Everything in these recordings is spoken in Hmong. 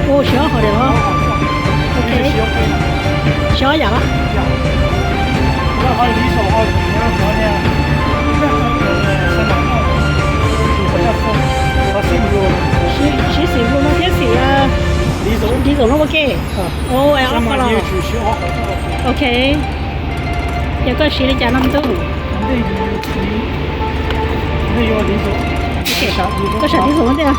Ua siv ob hom diam los? Ok. Siv ob yam los? Siv xim blu no thiab xim, xim diesel no ua ke. Ok. Ces koj siv li cas no ntuj? Koj sam diesel ua ntej.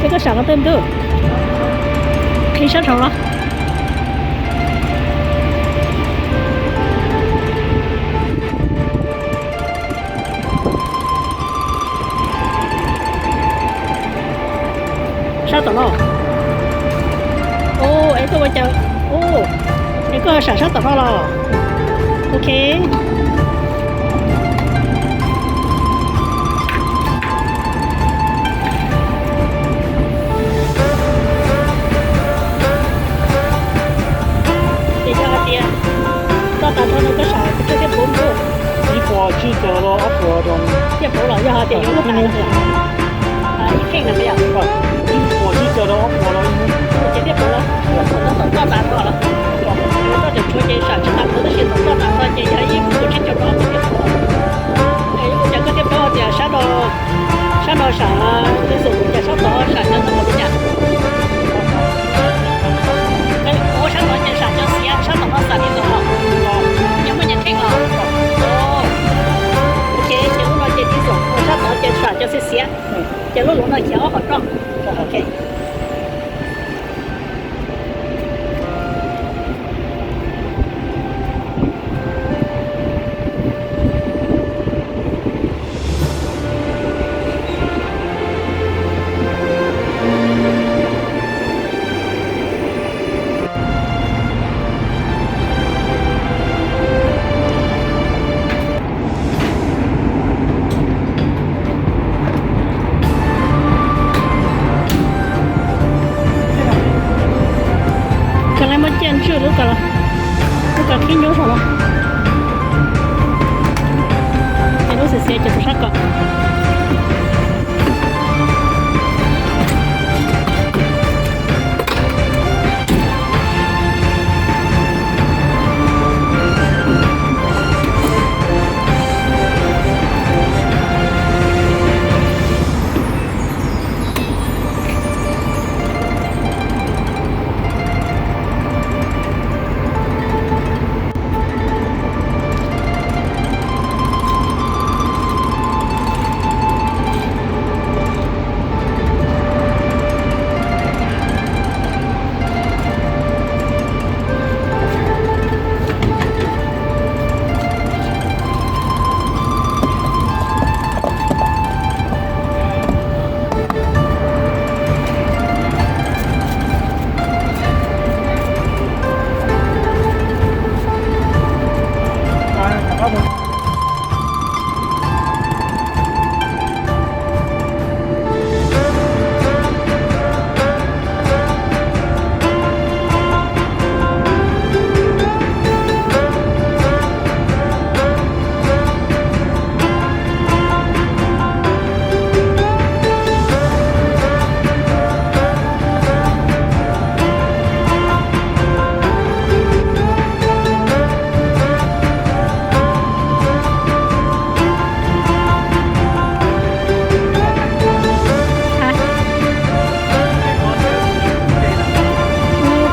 Ces koj sam qhov twg ntuj? Qhib sab saud los? Sab tom no. Ua, es koj ua cas? Ua, es koj sam sab tom no los? Ok. Ces yog hais tias toj tas nrho no koj sam tsawg tiaj puv ntuj? Ib puas tsib caug rau ob puas rau. Tiaj puv los yog hais tias yuav lub tas ib kheej na yom? Ib puas tsib caug rau ob puas rau. Ces tiaj puv los thaum toj tas nrho los? Thaum toj tseem tshuav ces sam tsis tas puv tab sis thaum toj tas nrho ces yog ib puas tsib caug rau ob puas tiaj puv. Es ua cas koj thiaj paub tias sab no, sab no sam diesel, cas sab tod sam cov ntoo li cas? Ua sab tod ces sam cov xiav, sab tom no sam diesel los? Yog muaj nyias kheej los? Ces ces lub no ces diesel, ua sab tod ces sam cov xiav xiav. Ces lub luv no khiav ob hom roj. Ok. Koj lawv muab ciaj ntswj lub ko los, lub ko khib nyuaj saum los. Ces lub xiav xiav ces rau sab ko.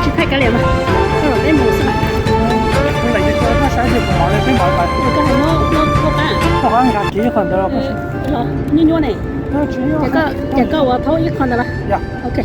Tsis thaij kav liam mas, koj los peb mus xwb mas. Koj hais muab muab thauj qab. Los nyuaj nyuaj ne. Ces koj ua thauj ib qho ntawd los? Ok.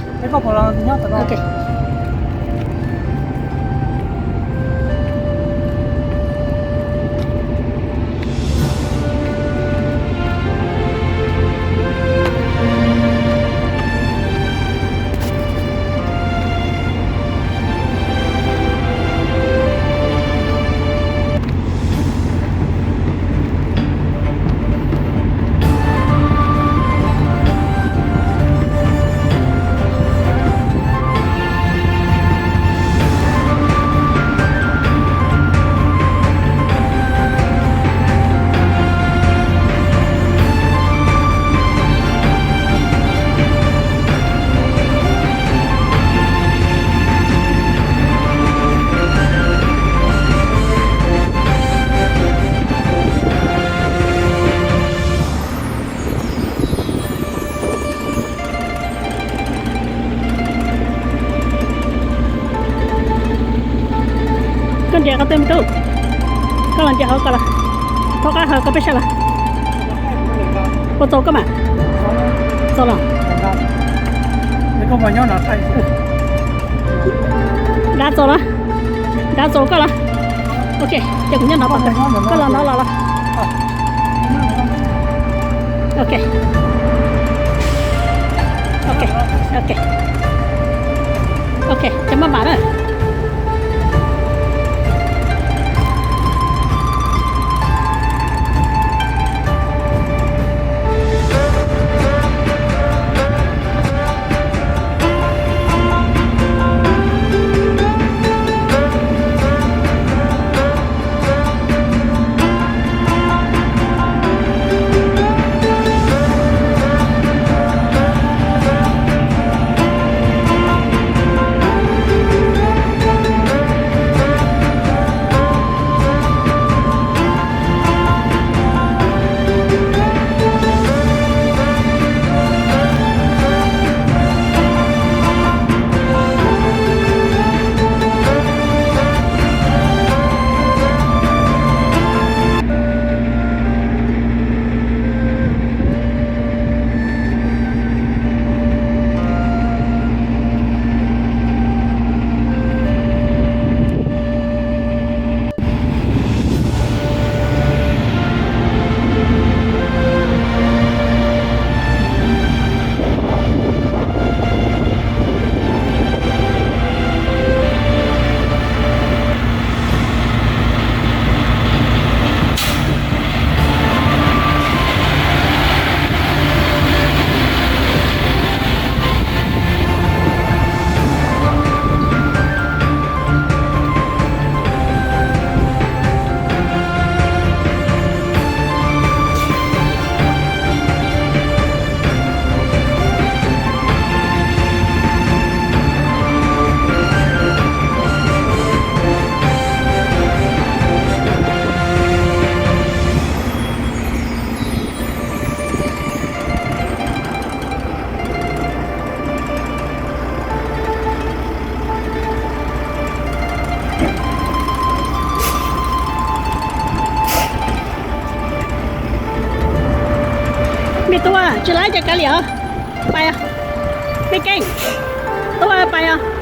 Ces hauv ko los, thov qab hauv ko peb sab los. Puas txaus koj mas? Txaus los? Dav txaus los? Dav txaus koj los? Ok, ces kuv nyob no, koj los no los los. Ok. Ok, ok. Ok, ces maj mam na. Me tub, tsis laib ces kav liam os. Pais os. Me Keej, tub, pais os.